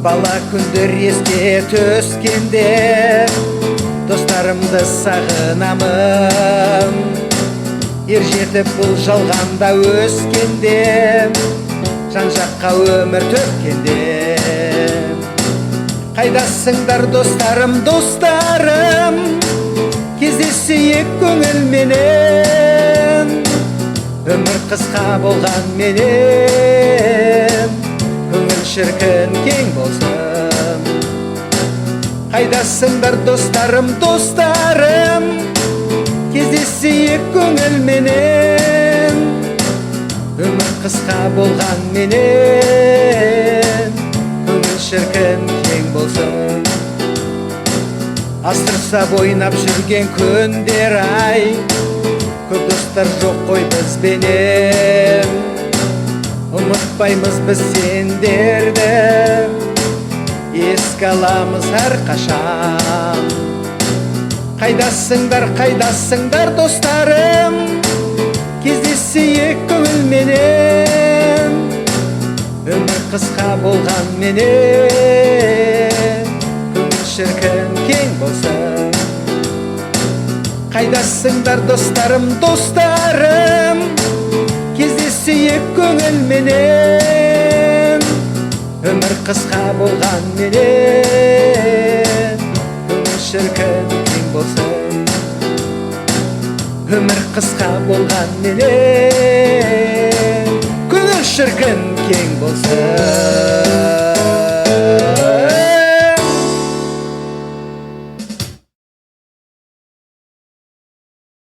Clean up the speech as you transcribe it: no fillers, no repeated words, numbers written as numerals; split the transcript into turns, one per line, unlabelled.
Бала күндер еске түскенде достарымды сағынамын. Ер жетіп бұл жалғанда өскенде, жан жаққа өмір төккенде, қайдасыңдар, достарым, достарым? Кездесейік көңілменен. Өмір қысқа болғанменен, көңіл шіркін кең болсын. Қайдасыңдар, достарым, достарым? Кездесейік көңілменен. Өмір қысқа болғанменен, көңіл шіркін кең болсын. Асырсап ойнап жүрген күндер ай, көп достар жоқ қой бізбенен. Ұмытпаймыз біз сендерді, еске аламыз әрқашан. Қайдасыңдар, қайдасыңдар, достарым? Кездесейік көңілменен. Өмір қысқа болғанменен, көңіл шіркін кең болсын. Қайдасыңдар, достарым, достарым? Кездесейік көңілменен. Өмір қысқа болғанменен, көңіл шіркін кең болсын. Өмір қысқа болғанменен, көңіл шіркін кең болсын.